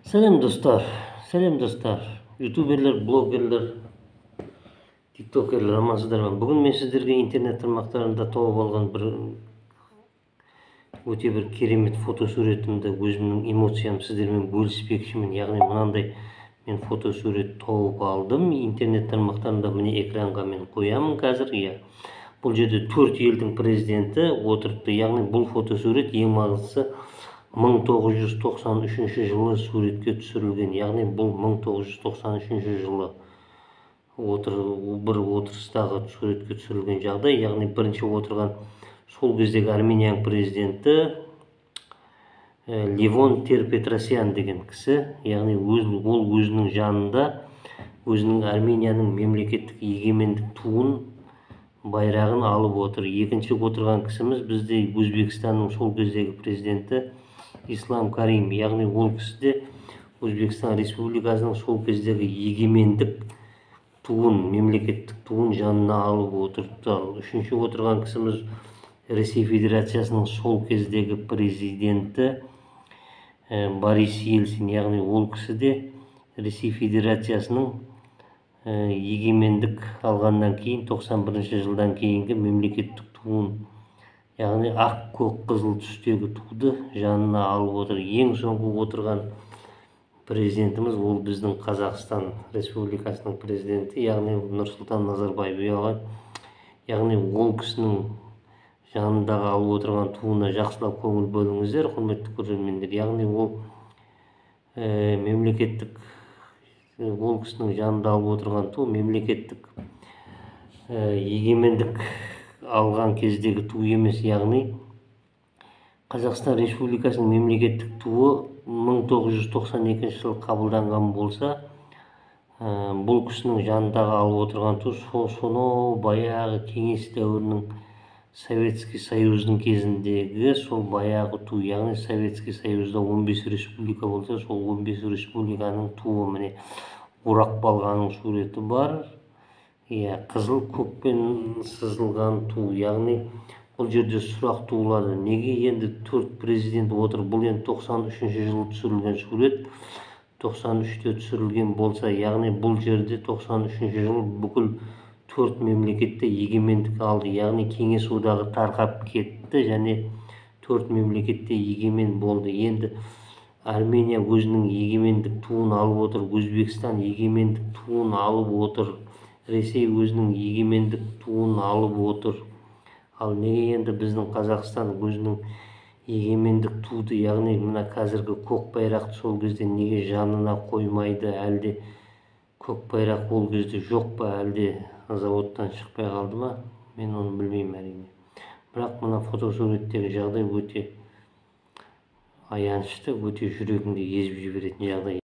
Сәлем, достар, сәлем, достар, ютуберлер, блогерлер, тиктокерлер, амансыздар ма? Бүгін мен сіздерге интернет тармақтарында тауып алған бір өте бір керемет фотосуретімді, өзімнің эмоциямды сіздермен бөліспекшімін. Яғни мынандай мен фотосурет тауып алдым интернет тармақтарында. Міне, экранға мен қоямын қазір. Иә, бұл жерде төрт елдің президенті отырыпты. Яғни бұл фотосурет, ең маңыздысы, 1993 жылы суретке түсірілген. Яғни бұл 1993 жылы отыр, бір отырыстағы суретке түсірілген жағдай. Яғни бірінші отырған сол кездегі Арменияның президенті Левон Тер-Петросян деген кісі. Яғни ол өзінің жанында өзінің Арменияның мемлекеттік егемендік туын, байрағын алып отыр. Екінші отырған кісіміз бізде Өзбекстанның сол кездегі президенті Ислам Карим. Яғни ол кісі де Өзбекстан Республикасының сол кездегі егемендік туын, мемлекеттік туын жанына алып отырыпты. Ал үшінші отырған кісіміз Ресей Федерациясының сол кездегі президенті Борис Ельцин. Яғни ол кісі де Ресей Федерациясының егемендік алғаннан кейін, 91 жылдан кейінгі мемлекеттік туын, яғни ақ, көк, қызыл түстегі туды жанына алып отыр. Ең соңғы отырған президентіміз ол біздің Қазақстан Республикасының президенті, яғни Нұрсұлтан Назарбаев. Яғни ол кісінің жанындағы алып отырған туына жақсылап көңіл бөліңіздер, құрметті көрермендер. Яғни ол мемлекеттік, ол кісінің жанында алып отырған ту мемлекеттік егемендік алған кездегі ту емес. Яғни Қазақстан Республикасының мемлекеттік туы 1992 жылы қабылданған болса, бұл кісінің жанындағы алып отырған ту сол сонау баяғы кеңес дәуірінің, Советский Союздың кезіндегі сол баяғы ту. Яғни Советский Союзда 15 республика болса, сол 15 республиканың туы. Міне, орақ балғаның суреті бар, иә, қызыл көкпен сызылған ту. Яғни бұл жерде сұрақ туылады: неге енді төрт президент отыр? Бұл енді 93 жылы түсірілген сурет. 93-те түсірілген болса, яғни бұл жерде 93 жылы бүкіл төрт мемлекетте егемендік алды, яғни Кеңес Одағы тарқап кетті және төрт мемлекетте егемен болды. Енді Армения өзінің егемендік туын алып отыр, Өзбекстан егемендік туын алып отыр, Ресей өзінің егемендік туын алып отыр. Ал неге енді біздің Қазақстан өзінің егемендік туды, яғни мына қазіргі көк байрақты сол кезде неге жанына қоймайды? Әлде көк байрақ ол кезде жоқ па, әлде заводтан шықпай қалды ма, мен оны білмеймін, әрине. Бірақ мына фотосуреттегі жағдай өте аянышты, өте жүрегіңді езіп жіберетін жағдай.